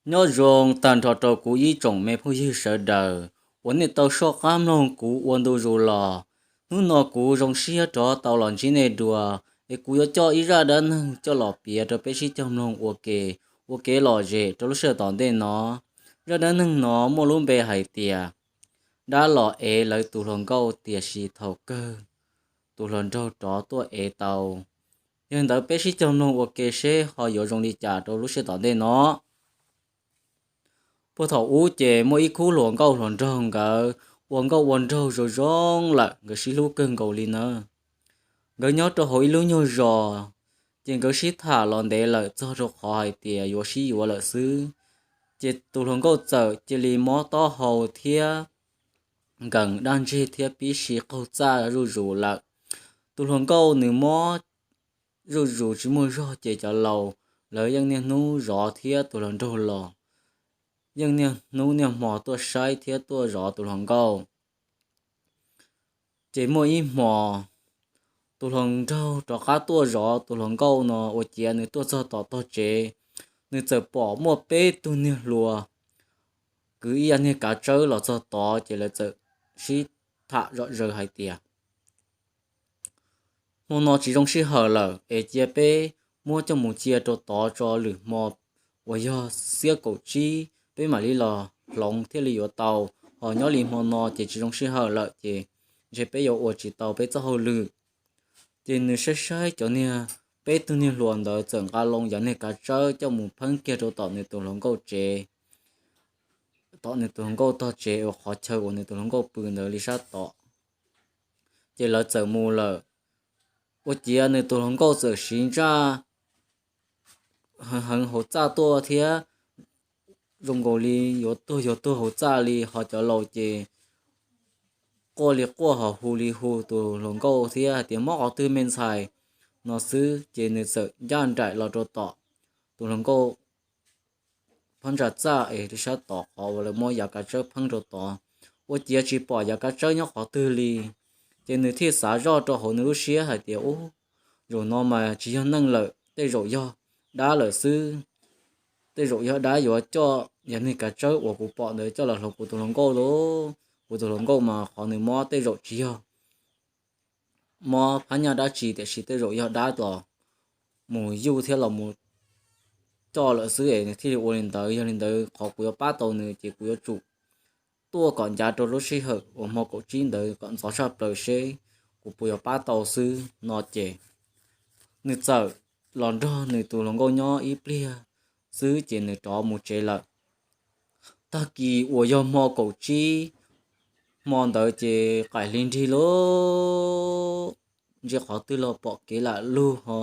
Nyob zoo tag nrho rau kuv ib tsoom me phooj ywg sawv daws uas nej tau soj qab mloog kuv ua ntu zus los. Hnub no kuv zoo siab rov tau los ntsib nej dua, es kuv yuav coj ib zaj dab neeg coj los piav rau peb sib cog mloog ua ke, ua kev lom zem rau lub sij hawm tom ntej no. Zaj dab neeg no muaj lub npe hais tias dab los ev lawv tus hluas nkauj tiam sis thaum kawg tus hluas nraug rov tuaj ev tau. Yog li ntawd peb sib cog mloog ua ke seb ho yuav zoo li cas rau lub sij hawm tom ntej no. Puag thaum ub ces muaj ib khub hluas nkauj hluas nraug, nkawd ua nkauj ua nraug zoo zoo lawm, nkawd sib hlub kawg nkaus li na. Nkawd nyob rau hauv ib lub nyuag zos, ces nkawd sib tham los ntev lawm txog rau qhov hais tias yuav sib yuav lawm xwb. Ces tus hluas nkauj txawm cia li mob taub hau thiab nkees daj ntseg thiab pib si qaug txaj zuj zus lawm. Tus hluas nkauj nws mob zuj zus tsis muaj zog ces cov laus lawv yeej niaj hnub zov thiab tus hluas nraug los yeej niaj hnub niaj hmo tuaj saib thiab tuaj zov tus hluas nkauj. Ces muaj ib hmo tus hluas nraug rov qab tuaj zov tus hluas nkauj no ua ciav nws tuaj txog tom tog tsev, nws txawm pom muaj peb tug niag hluas kwv ib yam niag kav tsawb los txog tod ces lawv txawm sib tham zom zaws hais tias hmo no tsis zoo sij hawm lawm es cia peb muab coj mus cia rau tod tso, lwm hmo uas yog xiab kaum tsib peb mam li los hloov thiaj li yuav tau, ho nyob li hmo no ces tsis zoo sij hawm lawm ces ntshe peb yuav ua tsis tau peb txoj hauj lwm. Ces nws saib saib cov niag peb tug niag hluas ntawd txawm nqa loo yav niag kav tsawb coj mus pheeb kiag rau tom nws tus hluas nkauj tsev, tom nws tus hluas nkauj tog tsev uas qhov chaw uas nws tus hluas nkauj pw ntawd li sab tom. Ces lawv txawm mus lawm, ua ciav nws tus hluas nkauj txawm siv ntsaj heev hauv txaj tuaj thiab zoo nkaus li yuav tuag yuav tuag hauv txaj li, ho cov laus ces quaj li quaj ho hu li hu tus hluas nkauj thiab hais tias mob qhov twg me ntxhais no xwb. Ces nws txawm ncaj nraim los rau tom tus hluas nkauj phab ntsa txaj es rau sab tom qhov uas lawv muab yav kav tsawb pheeb rau tod, ua ciav tsis pom yav kav tsawb nyob qhov twg li. Ces nws thiaj xav zoj rau hauv nws lub siab hais tias ub, zaum no mas tsis yog neeg lawm, tej zaum yog dab lawm xwb. Tej zaum yog dab yuav coj yav niag kav tsawb uas kuv pom ntawd coj los hloov kuv tus hluas nkauj lauj. Kuv tus hluas nkauj mas qhov nws mob tej zaum tsis yog mob phab nyaj dab tsi, tiam sis tej zaum yog dab los mus yuj thiab los mus coj lawm xwb es nws thiaj li ua li ntawd. Yog li ntawd qhov kuv yuav pab tau nws ces kuv yuav tsum tuaj kom ncav rau lub sij hawm uas hmo kaum tsib ntawd kom ntxov tshaj plaws seb kuv puas yuav pab tau xwb no ces nws txawm los nrog nws tus hluas nkauj nyob ib pliag xwb ces nws rov mus tsev lawm. Tag kis uas yog hmo kaum tsib hmo ntawd ces qaim hli nrig lawm, ntsia qhov twg los pom kev lam lug ho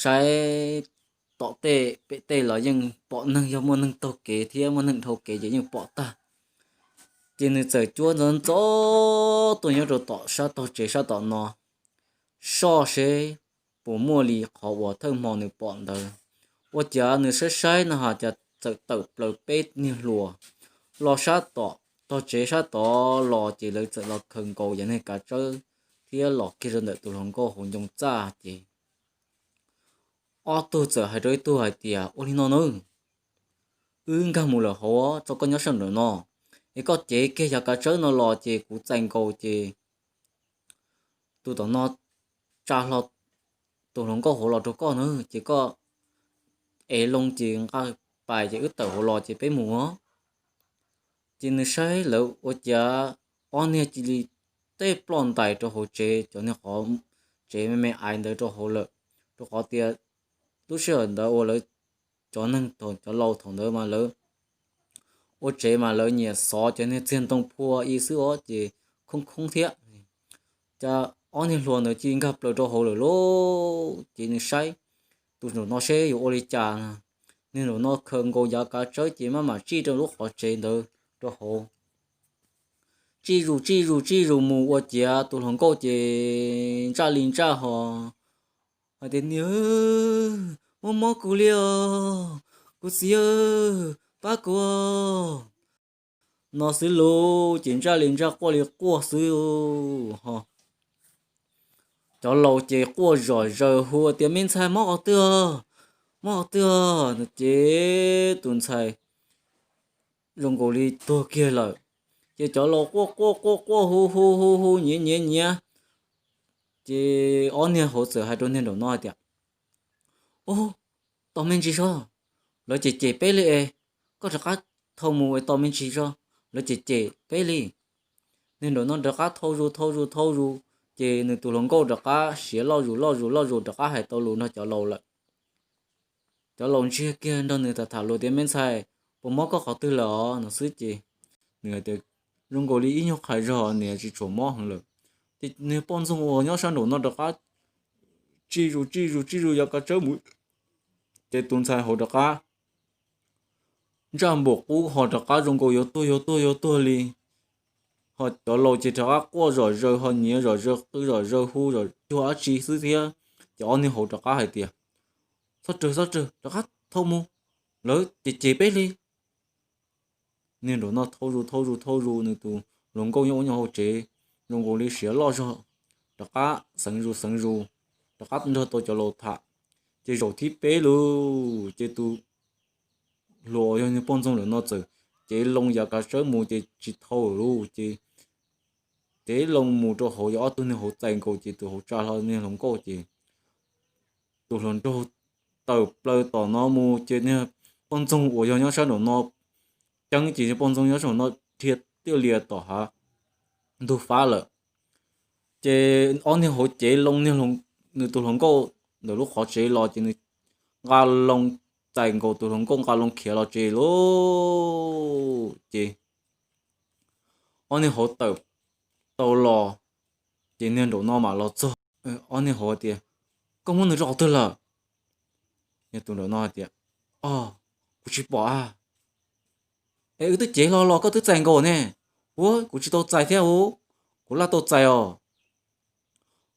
saib tom tej pem tej los yeej pom neeg, yog muaj neeg taug kev thiab muaj neeg dhau kev ces yeej pom tag. Ces nws txawm cuab ntxov ntxov tuaj nyob rau tom sab tog tsev sab tom no soj seb puas muaj li qhov uas thawj hmo nws pom ntawd. Ua ciav nws saib saib no has cas txawm tawm plaws peb niag hluas los sab tom tog tsev sab tod los ces lawv txawm los khaws nkaus yav niag kav tsawb thiab los kiag rau ntawm tus hluas nkauj hauv ncoo txaj ces ob tug txawm hais rau ib tug hais tias ua li no nawb, wb nkag mus lawm hauv tso koj nyob sab nraum no, es koj cev kiag yav kav tsawb no los ces kuv txais nkaus ces tus tom no tsa hlo tus hluas nkauj hauv los rau koj na ces koj ev loo ces nqa pais ces wb tawm hauv los ces peb mus. Ces nws saib lawv ua ciav ob niag cia li tej ploj ntais rau hauv tsev, cov niag qhov tsev me me aiv ntawd rau hauv lawm, rau qhov tias lub sij hawm ntawd uas lawv cov neeg thaum cov laus thaum ntawd mas lawv ua tsev mas lawv nyiam xov cov niag txiag ntoo phua ib xwb os ces khoob khoob thiab. Ces ob niag hluas ntawd cia li nkag plaws rau hauv lawm lauj. Ces nws saib tus nraum no seb yuav ua li cas, niag nraum no khaws nkaus yav kav tsawb ces maj mam tsij rau lub qhov tsev ntawd rau hauv. Tsij zus tsij zus tsij zus mus ua ciav tus hluas nkauj ces ntsaj li ntsaj ho hais tias niam, mob mob kuv li os, kuv txiv, pab kuv no xwb lauj. Ces ntsaj li ntsaj quaj li quaj xwb ho cov laus ces quaj zom zaws hu tias me ntxhais mob qhov twg os, mob qhov twg no ces tus ntxhais zoo nkaus li tuag kiag lawm. Ces cov laus quaj quaj quaj quaj hu hu hu hu nyiav nyiav nyiav, ces ob niag hauv txawm hais rau niag nraum no hais tias, Ub, tos me ntsis tso, lawv cem cem peb li es, koj rov qab thau mus es tos me ntsis tso, lawv cem cem peb li. Niag nraum no rov qab thau zus thau zus thau zus, ces nws tus hluas nkauj rov qab siav loj zus loj zus loj zus rov qab hais tau lus nrog cov laus lawm. Cov laus ntsiag kiag nrog nws tham tham lus tias, Me ntxhais, puas mob koj qhov twg lawm os? no xwb ces nws hais tias, Zoo nkaus li ib nyuag qhais zog niam tsis tshua mob heev lawm. Ces niag poj ntxoog uas nyob sab nraum no rov qab tsij zus tsij zus tsij zus yav kav tsawb mus, ces tus ntxhais hauv rov qab ntsaj npaum qub ho rov qab zoo nkaus yuav tuag yuav tuag yuav tuag li. Ho cov laus ces rov qab quaj zom zaws ho nyiav zom zaws qw zom zaws hu zom cuag dab tsi xwb thiab. Ces ob niag hauv rov qab hais tias, Txhob rawg txhob rawg, rov qab thau mus, lawv cem cem peb li. Niag nraum no thau zus thau zus thau zus, nws tus hluas nkauj nyob ua nyob hauv tsev zoo nkaus li siav loj zog, rov qab xeev zus xeev zus, rov qab nrog tau cov laus tham. Ces zaum thib peb lauj, ces tus hluas uas yog niag poj ntxoog lawm no txawm cev loo yav kav tsawb mus ces tsis thau lawm lauj. Ces cev loo mus rau hauv, yog ob tug niag hauv txais nkaus ces tus hauv tsa hlo niag hluas nkauj ces tus hluas nraug tawm plaws tom no mus ces niag poj ntxoog uas yog nyob sab nraum no ceeb ces niag poj ntxoog nyob sab nraum no dhia tiaj lias tom hav ntug fab lawm. Ces ob niag hauv cev loo nws tus hluas nkauj ntawm lub qhov tsev los ces nws nqa loo txais nkaus tus hluas nkauj nqa loo khiav los tsev lauj. Ces ob niag hauv tawm tau los, ces niag nraum no mam los txog. Ob niag hauv tias, Koj muab nws rau qhov twg lawm? Tus nraum no hais tias, Kuv tsis pom a. Es wb twb cev hlo los koj twb txais nkaus ne. Ua kuv tsis tau txais thiab ua, kuv laj tau txais os.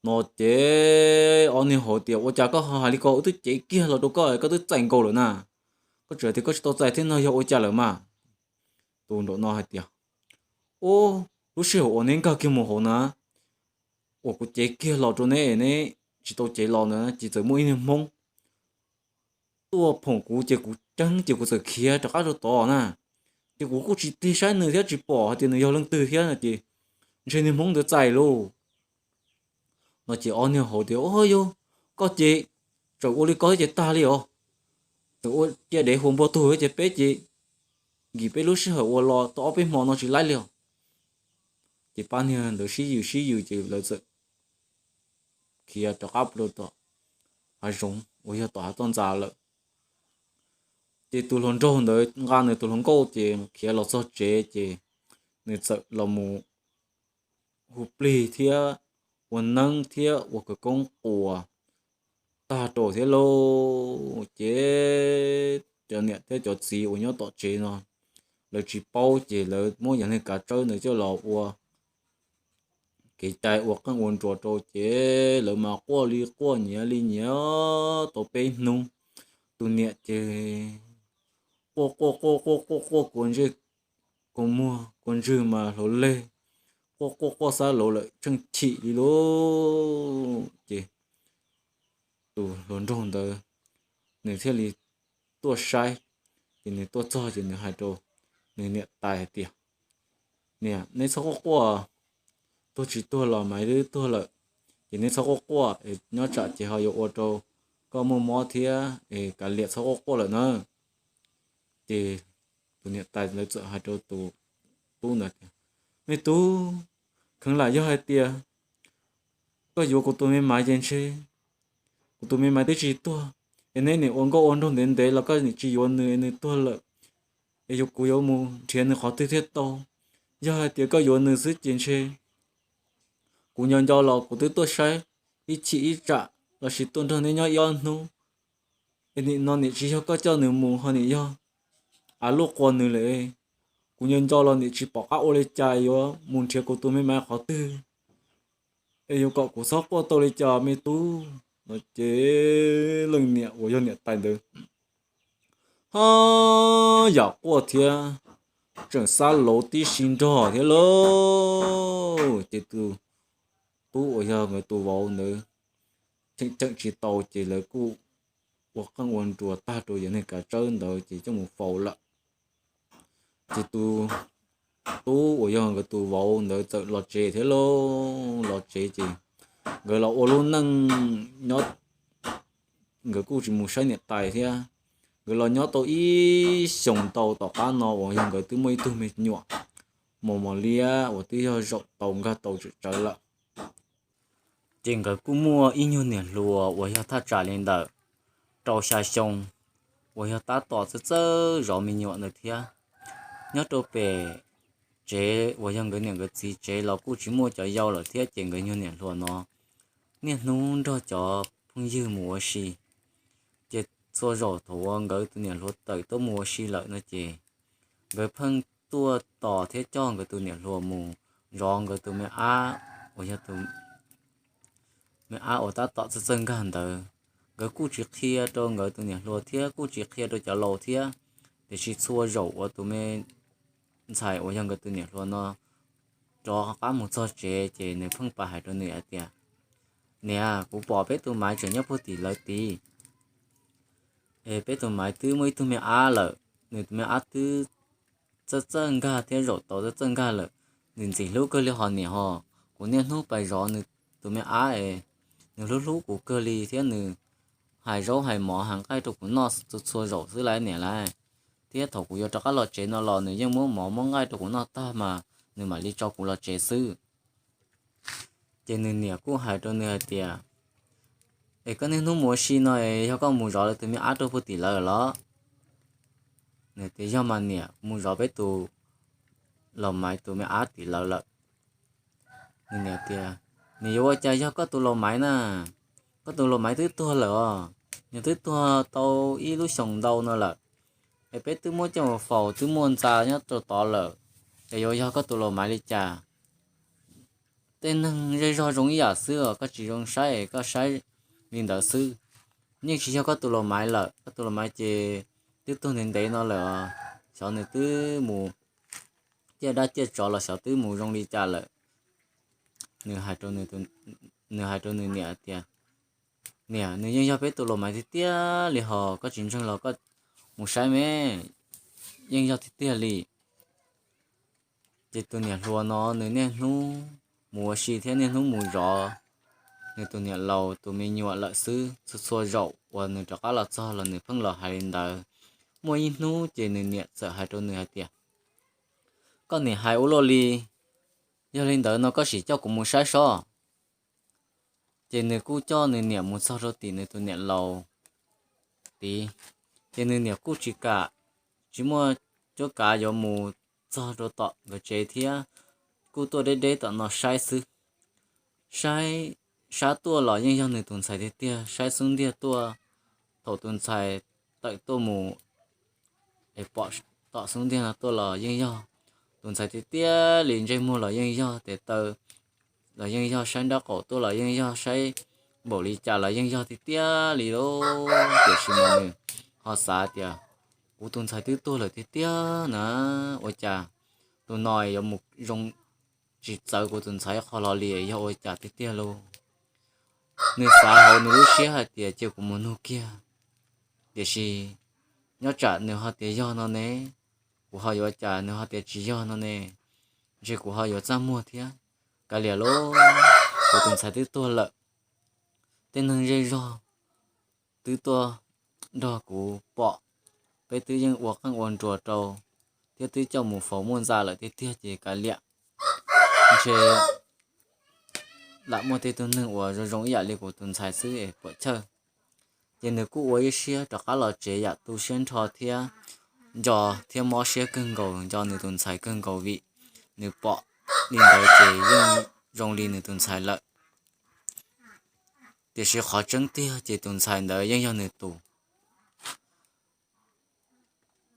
No ces ob niag hauv tias, Ua cas koj ho hais li ko, wb twb cev kiag los rau koj, koj twb txais nkaus lawm na. Koj tseem tias koj tsis tau txais thiab no yog ua cas lawm mas? Tus nraum no hais tias, Ub, lub sij hawm uas neb nkag kiag mus hauv na, uas kuv cev kiag los rau neb, neb tsis tau cev los na, ces txawm muaj ib niag hmoob tuaj phoom kuv ces kuv ceeb ces kuv txawm khiav rov qab rau tod na. Ces kuv kuj tsis tig saib nws thiab tsis pom hais tias nws yog leej twg thiab no ces ntshe niag hmoob ntawd txais lauj. No ces ob niag hauv tias, Ua yog koj ces tseem ua li ko ces tag li os. Tseem ua cia dev hua npua tug ces peb ces nkim peb lub sij hawm uas los tau ob peb hmo no tsis laib li os. Ces pab niag ntawd sib yws sib yws ces lawv txawm khiav rov qab rau tom hav zoov uas yog tom hav toj ntxas lawm. Ces tus hluas nraug ntawd nqa nws tus hluas nkauj ces khiav los txog tsev ces nws txawm los mus hu plig thiab ua neeb thiab ua khawv koob quas tag rau thiab lauj. Ces cov niam thiab cov txiv uas nyob tom tsev no lawv tsis paub ces lawv muab yog niag kav tsawb ntawd coj los ua kev cai ua qeej ua nruas rau ces lawv mas quaj li quaj nyiav li nyiav tau peb hnub. Tus niam ces quaj quaj quaj quaj quaj quaj kua ntsej kua muag kua ntswg mas hluav leg, quaj quaj quaj xab lauv lawm tsheej chim li lauj. Ces tus hluas nraug ntawd nws thiaj li tuaj saib. Ces nws tuaj txog ces nws hais rau nws niam tais hais tias, Niam, neb txhob quaj quaj, tuag tsis tuag los mas twb tuag lawm, ces neb txhob quaj quaj es nyob tsam ces ho yuav ua rau koj muaj mob thiab es kav liam txhob quaj quaj lawm na. Ces tus niam tais lawv txawm hais rau tus tub ntawd tias, Me tub, kheev lam yog hais tias koj yuav kuv tus me maiv ces ntshe kuv tus me maiv twb tsis tuag, es neb nim ua nkauj ua nraug ntev ntev los koj nim tsis yuav nws es nws tuag lawm, es yuav kuv yuav mus nrhiav nws qhov twg thiaj tau. Yog hais tias koj yuav nws xwb ces ntshe kuv nco nco los kuv twb tuaj saib ib chim ib tsam lossis tuaj nrog neb nyob ib ob hnub, es nim no nim tsis yog koj coj nws mus ho nim yog av luaj qua nws lawm. Kuv nco nco los nim tsis pom qab ua li cas yuav mus nrhiav kuv tus me maiv qhov twg, es yuav kom kuv txhob quaj tau li cas me tub. No ces leej niam uas yog niam tais ntawd ho yam quaj thiab tseem xab lauv tib si nrog thiab lauj. Ces tus tub uas yog nkawd tus vauv ntawd cheem cheem tsis tau ces lawv kuj ua qeej ua nruas tag rau yawg niag kav tsawb ntawd ces coj mus faus lawm. Ces tus tub uas yog nkawd tus vauv ntawd txawm los tsev thiab lauj. Los tsev ces nkawd los ua lub neej nyob, nkawd kuj tsis mus saib niam tais thiab. Nkawd los nyob tau ib xyoos ntau tom qab no uas yog nkawd twb muaj ib tug me nyuam mos mos liab uas twb yog zaum tau nkag tau tsawm tsawv lawm. Ces nkawd kuj muaj ib nyuag niam hluas uas yog thaj tsam li ntawm rau xya xyoo, uas yog tab tom txawj txawj zov me nyuam ntawd thiab. Nyob rau pem tsev uas yog nkawd niam nkawd txiv tsev los kuj tsis muaj cov yau lawm thiab, ces nkawd nyuag niam hluas no niaj hnub nrog cov phooj ywg mus ua si. Ces txhua zaum thaum uas nkawd tus niam hluas tawm tuaj mus ua si lawm no ces nkawd pheej tuaj tos thiab coj nkawd tus niam hluas mus zov nkawd tus me ab uas yog tus me ab uas tab tom txawj txawj nkag ntawd. Nkawd kuj tsis qhia rau nkawd tus niam hluas thiab kuj tsis qhia rau cov laus thiab, tiam sis txhua zaum uas tus me ntxhais uas yog nkawd tus niam hluas no rov qab mus txog tsev ces nws pheej pais hais rau nws hais tias, Niam, kuv pom peb tus Maiv tseem nyob puag tim lawv tid. Es peb tus Maiv twb muaj ib tug me ab lawm, nws tus me ab twb txawj txawj nkag thiab zaum tau txawj txawj nkag lawm. Nws ntxim hlub kawg li hos niam hos, kuv niaj hnub pais zov nws tus me ab es nws hlub hlub kuv kawg li thiab nws hais zaub hais mov hais nqaij rau kuv noj txhua txhua zaum xwb lauj niam lauj. Thiab thaum kuv yuav rov qab los tsev no los nws yeej muab mov muab nqaij rau kuv noj tag mas nws mam li tso kuv los tsev xwb. Ces nws niam kuj hais rau nws hais tias, Es koj niaj hnub mus ua si no es yog koj mus zov lawv tus me ab rau puag tim lawv los? Nws tias, Yog mas niam, mus zov peb tus laus Maiv tus me ab tim lawv lawm. Nws niam tias, Nws yuav ua cas yog koj tus laus Maiv na? Koj tus laus Maiv twb tuag lawm os, nws twb tuag tau ib lub xyoos ntau no lawm. Es peb twb muab coj mus faus twb muaj ntxa nyob rau tod lawm, es yuav yog koj tus laus Maiv li cas? Tej neeg zej zog zoo ib yam xwb os, koj tsis zoo saib koj saib li ntawd xwb. Yeej tsis yog koj tus laus Maiv lawm, koj tus laus Maiv ces twb tuag ntev ntev no lawm os, xyov nws twb mus ciaj dab ciaj tsov los xyov twb mus zoo li cas lawm. Nws hais rau nws niam tias, Niam, nws yeej yog peb tus laus Maiv tiag tiag li hos, koj tsis ntseeg los koj mus saib me, yeej yog tiag tiag li. Ces tus niam hluas no nws niaj hnub mus ua si thiab niaj hnub mus zov nws tus niam laus tus me nyuam lawm xwb. Txhua txhua zaum uas nws rov qab los txog los nws pheej los hais li ntawd. Muaj ib hnub ces nws niam txawm hais rau nws hais tias, Koj niam hais ua luaj li, yog li ntawd no koj sim coj kuv mus saib sob. Ces nws kuj coj nws niam mus txog rau tim nws tus niam laus tid. Ces nws niam kuj tsis kam, tsis muaj cuab kav yuav mus txog rau tom nkawd tsev thiab, kuj tuaj deb deb tom no saib xwb. Saib sab tuaj los yeej yog nws tus ntxhais tiag tiag, saib xub ntiag tuaj, thaum tus ntxhais tawm tuaj mus es pom tom xub ntiag no tuaj los yeej yog tus ntxhais tiag tiag li, ntsej muag los yeej yog, tes taw los yeej yog, saib nraub qaum tuaj los yeej yog, saib npaum li cas los yeej yog tiag tiag li lauj. Tiam sis mas nws ho xav tias, Kuv tus ntxhais twb tuag lawm tiag tiag na, ua cas tus no yuav mus zoo tsis txawv kuv tus ntxhais qho los li, yog ua cas tiag tiag lauj? Nws xav hauv nws lub siab hais tias cia kuv mus nug kiag, tiam sis nyob tsam nws ho tias yog no ne, kuv ho yuav ua cas, nws ho tias tsis yog no ne, ntshe kuv ho yuav txaj muag thiab. Kav liam lauj, kuv tus ntxhais twb tuag lawm, tej neeg zej zog twb tuaj nrog kuv pom, peb twb yeej ua qeej ua nruas rau thiab twb coj mus faus muaj ntxa lawm tiag tiag ces kav liam, ntshe lam muaj tej tug neeg uas zoo zoo ib yam li kuv tus ntxhais xwb es puam chawj. Ces nws kuj ua ib siab rov qab los tsev yam tu siab nrho thiab nco thiab mob siab kawg nkaus, nco nws tus ntxhais kawg nkaus vim nws pom li ntawd ces yeej zoo li nws tus ntxhais lawm. Tiam sis qhov tseeb tiag ces tus ntxhais ntawd yeej yog nws tus.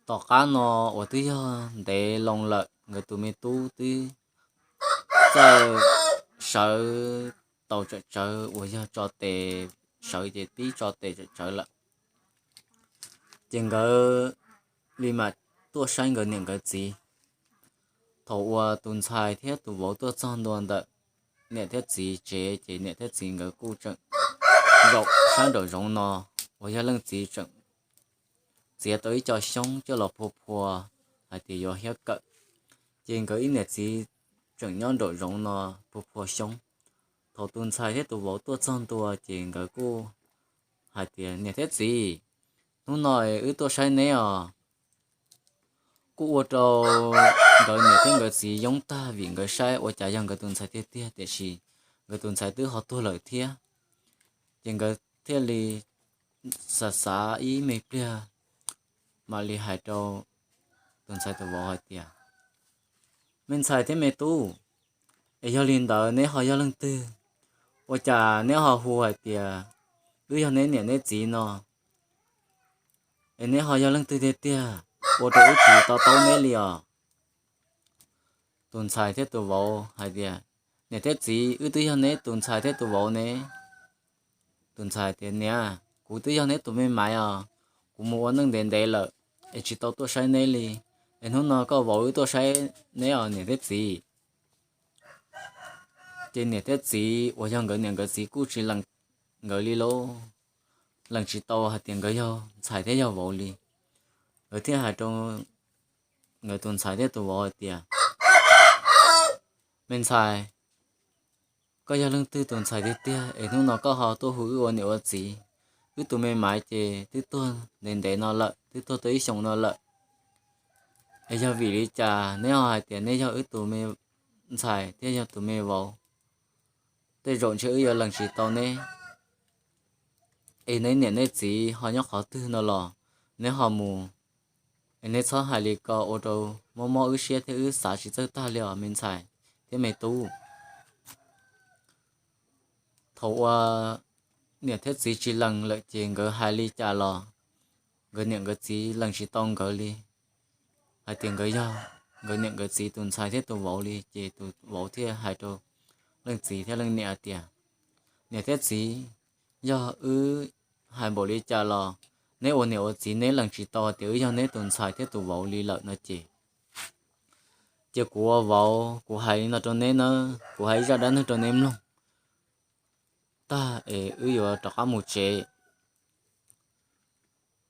Tom qab no uas twb yog ntev loo lawm, nkawd tus me tub twb txawj sawv tau tsawm tsawv uas yog tso tes, sawv ces tib tso tes tsawm tsawv lawm. Ces nkawd li mam tuaj saib nkawd niam nkawd txiv. Thaum uas tus ntxhais thiab tus vauv tuaj txog ntua ntawm niam thiab txiv tsev ces niam thiab txiv nkawd kuj tseem zaum sab nraum zoov no. uas yog leej txiv tseem txiav tau ib co xyoob coj los phua phua hais tias yuav hiab kawm. Ces nkawd ib niam txiv tseem nyob nraum zoov no phua phua xyoob. Thaum tus ntxhais thiab tus vauv tuaj txog ntua ces nkawd kuj hais tias, Niam thiab txiv, hnub no wb tuaj saib neb os. Kuj ua rau nkawd niam thiab nkawd txiv yoob tag vim nkawd saib ua cas yog nkawd tus ntxhais tiag tiag, tiam sis nkawd tus ntxhais twb ho tuag lawm thiab. Ces nkawd thiaj li xav xav ib me pliag mam li hais rau tus ntxhais tus vauv hais tias, Me ntxhais thiab me tub, es yog li ntawd neb ho yog leej twg? Ua cas neb ho hu hais tias wb yog neb niam neb txiv no? Es neb ho yog leej twg tiag tiag ua rau wb tsis to taub neb li os? Tus ntxhais thiab tus vauv hais tias, Niam thiab txiv, wb twb yog neb tus ntxhais thiab tus vauv ne. Tus ntxhais tias, Niam, kuv twb yog neb tus me maiv os. Kuv mus ua neej ntev ntev lawm es tsis tau tuaj saib neb li. Es hnub no koj vauv wb tuaj saib neb os niam thiab txiv. Ces niam thiab txiv uas yog nkawd niam nkawd txiv kuj tsis lees nkawd li lauj, lees tsis tau hais tias nkawd yog ntxhais thiab yog vauv li. Nkawd thiaj hais rau nkawd tus ntxhais thiab tus vauv hais tias, Me ntxhais, koj yog leej twg tus ntxhais tiag tiag es hnub no koj ho tuaj hu wb ua niam ua txiv? Wb tus me maiv ces twb tuag ntev ntev no lawm, twb tuag tau ib xyoos no lawm. Es yog vim li cas neb ho hais tias neb yog wb tus me ntxhais thiab yog tus me vauv? Tej zaum ntshe wb yuav lees tsis tau neb. Es neb niam neb txiv ho nyob qhov twg no los neb ho mus, es neb txhob hais li ko ua rau mob mob wb siab thiab wb xav tsis txawj tag li os me ntxhais thiab me tub. Thaum uas niam thiab txiv tsis lees lawm ces nkawd hais li cas los nkawd niam nkawd txiv lees tsis tau nkawd li, hais tias nkawd yog nkawd niam nkawd txiv tus ntxhais thiab tus vauv li. Ces tus vauv thiaj hais rau leej txiv thiab leej niam hais tias, Niam thiab txiv, yog wb hais npaum li cas los neb ua niam ua txiv neb lees tsis tau tias wb yog neb tus ntxhais thiab tus vauv li lawm no ces, ces kuv ua vauv kuv hais li no rau neb na, kuv hais ib zaj dab neeg rau neb mloog tag es wb yuav rov qab mus tsev.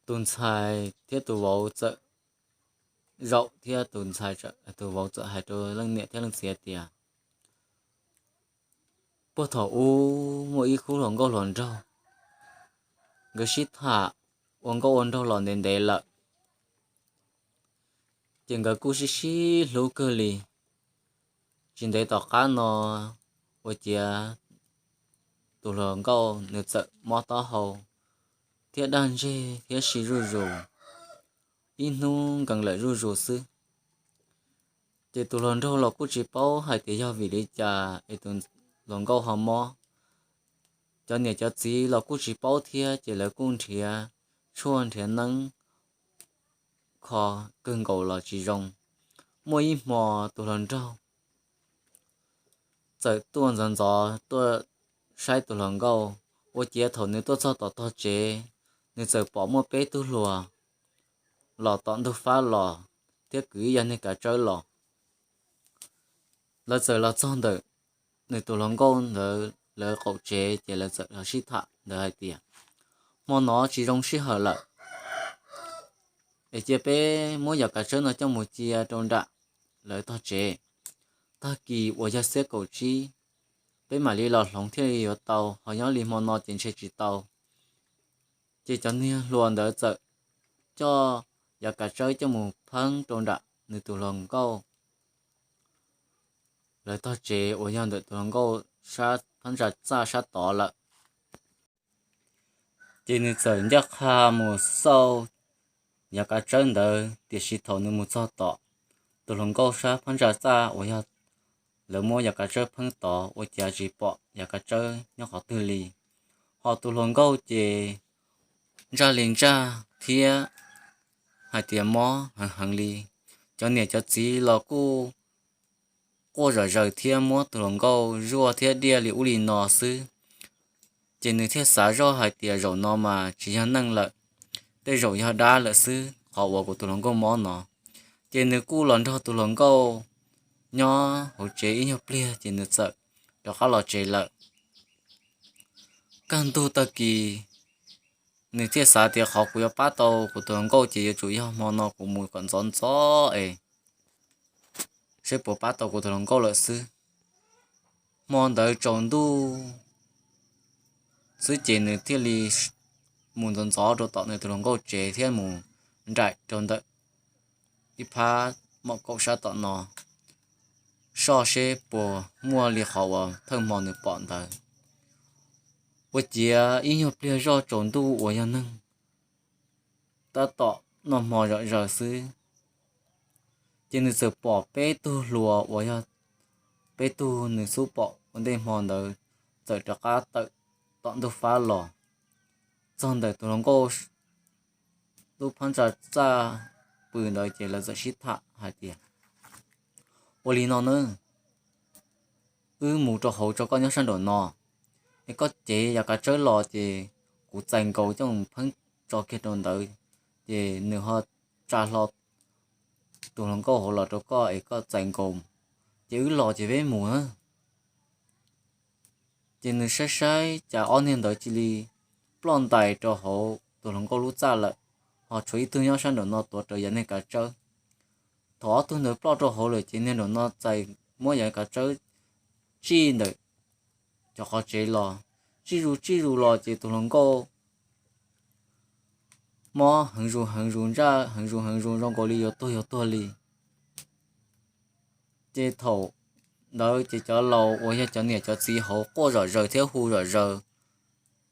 Tus ntxhais thiab tus vauv txawm zaum thiab tus ntxhais, tus vauv txawm hais rau leej niam thiab leej txiv tias, Puag thaum ub muaj ib khub hluas nkauj hluas nraug, nkawd sib tham ua nkauj ua nraug los ntev ntev lawm, ces nkawd kuj sib sib hlub kawg li. Tsis ntev tom qab no ua ciav tus hluas nkauj nws txawm mob taub hau thiab daj ntseg thiab si zuj zus, ib hnub nkees lawm zuj zus xwb. Ces tus hluas nraug los kuj tsis paub hais tias yog vim li cas es tus hluas nkauj ho mob. Cov niam cov txiv los kuj tsis paub thiab ces lawv kuj nrhiav tshuaj nrhiav neeb kho kawg nkaus los tsis zoo. Muaj ib hmo tus hluas nraug txawm tuaj ntxov ntxov tuaj saib tus hluas nkauj, ua ciav thaum nws tuaj txog tom tog tsev, nws txawm pom muaj peb tug hluas los tom ntug fab los thiab kwv ib yag niag kav tsawb los. Lawv txawm los txog ntawm nws tus hluas nkauj ntawd lawv qaum tsev ces lawv txawm los sib tham ntawd hais tias, Hmo no tsis zoo sij hawm lawm, es cia peb muab yov kav tsawb no coj mus cia rau nram lawv tog tsev. Tag kis uas yog xiab kaum tsib, peb mam li los hloov thiaj li yuav tau, ho nyob li hmo no ces ntshe tsis tau. Ces cov niag hluas ntawd txawm coj yov kav tsawb coj mus pheeb rau nram nws tus hluas nkauj lawv tog tsev uas yog ntawm tus hluas nkauj sab phab ntsa txaj sab tod lawm. Ces nws txawm ncaj qha mus xauj yov kav tsawb ntawd, tiam sis thaum nws mus txog tom tus hluas nkauj sab phab ntsa txaj uas yog lawv muab yov kav tsawb pheeb tod ua cas tsis pom yov kav tsawb nyob qhov twg li. Ho tus hluas nkauj ces ntsaj li ntsaj thiab hais tias mob heev heev li. Cov niam cov txiv los kuj quaj zom zaws thiab muab tus hluas nkauj zuaj thiab diaj li ub li no xwb. Ces nws thiaj xav zoj hais tias zaum no mas tsis yog neeg lawm, tej zaum yog dab lawm xwb qhov uas kuv tus hluas nkauj mob no. Ces nws kuj los nrog tus hluas nkauj nyob hauv tsev ib nyuag pliag ces nws txawm rov qab los tsev lawm. Kaj ntug tag kis nws thiaj xav tias qhov kuv yuav pab tau kuv tus hluas nkauj ces yuav tsum yog hmo no kuv mus kom ntxov ntxov es seb puas pab tau kuv tus hluas nkauj lawm xwb. Hmo ntawd tsaus ntuj xwb ces nws thiaj li mus ntxov ntxov rau tom nws tus hluas nkauj tsev thiab mus nraim rau ntawm ib phab mom kaum sab tom no, soj seb puas muaj li qhov uas thawj hmo nws pom ntawd. Ua ciav ib nyuag pliag zoj tsaus ntuj uas yog neeg tab tom noj hmo zom zaws xwb, ces nws txawm pom peb tug hluas uas yog peb tug nws xub pom ua ntej hmo ntawd txawm rov qab tawm tom ntug fab los txog ntawm tus hluas nkauj lub phab ntsa txaj pw ntawd ces lawv txawm sib tham hais tias, ua li no na, wb mus rau hauv tso koj nyob sab nraum no, es koj cev yav kav tsawb los ces kuv txais nkaus coj mus pheeb tso kiag rau ntawd, ces nws ho tsa hlo tus hluas nkauj hauv los rau koj es koj txais nkaus, ces wb los ces peb mus na. Ces nws saib saib cas ob niag ntawd cia li ploj ntais rau hauv tus hluas nkauj lub txaj lawm, ho tshuav ib tug nyob sab nraum no tuav rawv yav niag kav tsawb. Thaum ob tug ntawd ploj rau hauv lawm ces niag nraum no txais muab yav kav tsawb tsij ntawm cov qhov tsev los, tsij zus tsij zus los ces tus hluas nkauj mob heev zus heev zus, ntsaj heev zus heev zus, zoo nkaus li yuav tuag yuav tuag li. Ces thaum ntawd ces cov laus uas yog cov niam cov txiv hauv quaj zom zaws thiab hu zom zaws.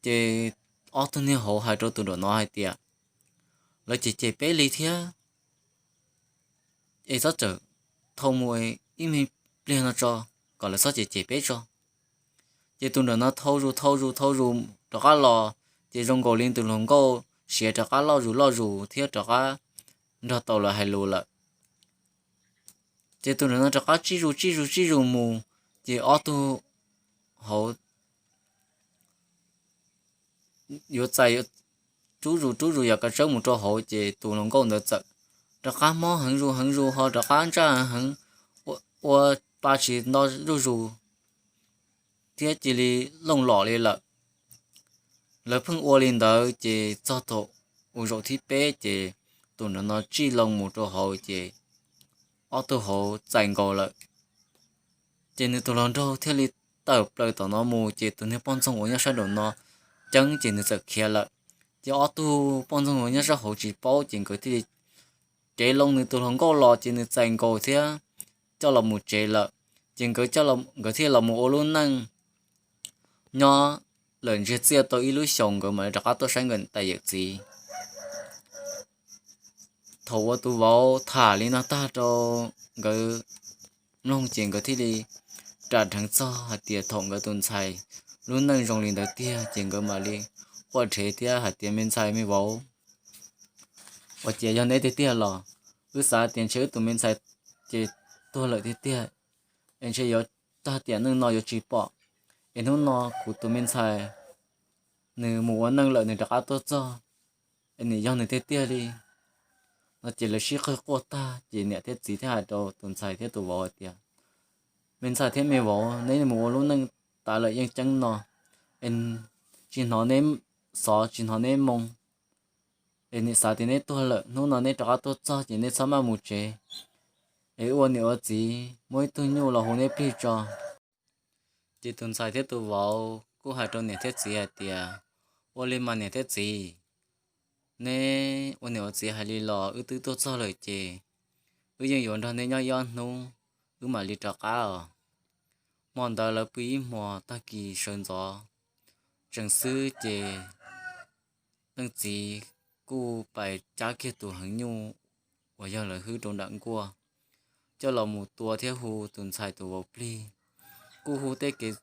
Ces ob tug niag hauv hais rau tus nraum no hais tias, lawv cem cem peb li thiab, es txhob txawm, thau mus ib me pliag no tso, kom lawv txhob cem cem peb tso. Ces tus nraum no thau zus thau zus thau zus rov qab los, ces zoo nkaus li tus hluas nkauj siav rov qab loj zus loj zus thiab rov qab nrog tau lawv hais lus lawm. Ces tus nraum no rov qab tsij zus tsij zus tsij zus mus, ces ob tug hauv yuav txais, rub zus rub zus yav kav tsawb mus rau hauv, ces tus hluas nkauj ntawd txawm rov qab mob heev zus heev zus ho rov qab ntsaj heev, ua pa tsis nto zuj zus thiab cia li looj lom li lawm. Lawv pheej ua li ntawd ces txog thaum u zaum thib peb ces tus nraum no tsij loo mus rau hauv ces ob tug hauv txais nkaus lawm. Ces nws tus hluas nraug thiaj li tawm plaws tom no mus, ces tus niag poj ntxoog uas nyob sab nraum no ceeb ces nws txawm khiav lawm. Ces ob tug poj ntxoog uas nyob sab hauv tsis paub ces nkawd thiaj li cev loo nws tus hluas nkauj los ces nws txais nkaus thiab coj los mus tsev lawm. Ces nkawd, nkawd thiaj los mus ua lub neej nyob lawm ntsiag txiaj tau ib lub xyoos, nkawd mam li rov qab tuaj saib nkawd tais yawm txiv. Thaum uas tus vauv tham li no tag rau nkawd mloog ces nkawd thiaj li ras dheev txog hais tias thaum nkawd tus ntxhais lub neej zoo li ntawd tiag, ces nkawd mam li quaj rhev thiab hais tias, me ntxhais me vauv, ua ciav yog neb tiag tiag los? Wb xav tias ntshe wb tus me ntxhais ces tuag lawm tiag tiag, es ntshe yuav tag tiam neej no yuav tsis pom, es hnub no kuv tus me ntxhais nws mus ua neej lawm nws rov qab tuaj txog, es nws yog nws tiag tiag li. No ces lawv sib qawg quaj tag ces niam thiab txiv thiaj hais rau tus ntxhais thiab tus vauv hais tias, me ntxhais thiab me vauv, neb mus ua lub neej tas lawm yeej ceeb no, es tsis hnov neb xov tsis hnov neb moo, es nim xav tias neb tuag lawm, hnub no neb rov qab tuaj txog ces neb txhob maj mus tsev, es ua niam ua txiv muab ib tug nyuj los hu neb plig tso. Ces tus ntxhais thiab tus vauv kuj hais rau niam thiab txiv hais tias, ua li mas niam thiab txiv, neb ua niam ua txiv hais li los wb twb tuaj txog lawm ces wb yeej yuav nrog neb nyob ib ob hnub, wb mam li rov qab os. Hmo ntawd lawv pw ib hmos tag kis sawv ntxov tsees xwb ces leej txiv kuj pais cab kiag tus heev nyuj uas yog lawv hwb rau nram nkuaj coj los mus tua thiab hu tus ntxhais tus vauv plig. Kuj hu tej kev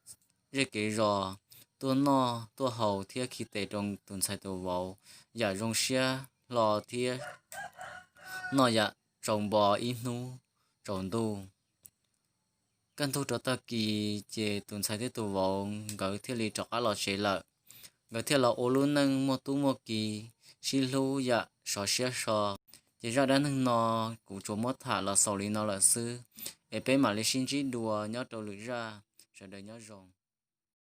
zej kev zos tuaj noj tuaj haus thiab khi tes rau tus ntxhais tus vauv yam zoo siab hlo thiab noj yam tsaus npo ib hnub tsaus ntuj. Kaj ntug rov tag kis ces tus ntxhais thiab tus vauv nkawd thiaj li rov qab los tsev lawm. Nkawd thiaj los ua lub neej muaj tub muaj ki, sib hlub yam sov siab so. Ces zaj dab neeg no kuv tsuas muab tham los xaus li no lawm xwb, es peb mam li sib ntsib dua nyob rau lwm zaj. Sawv daws nyob zoo.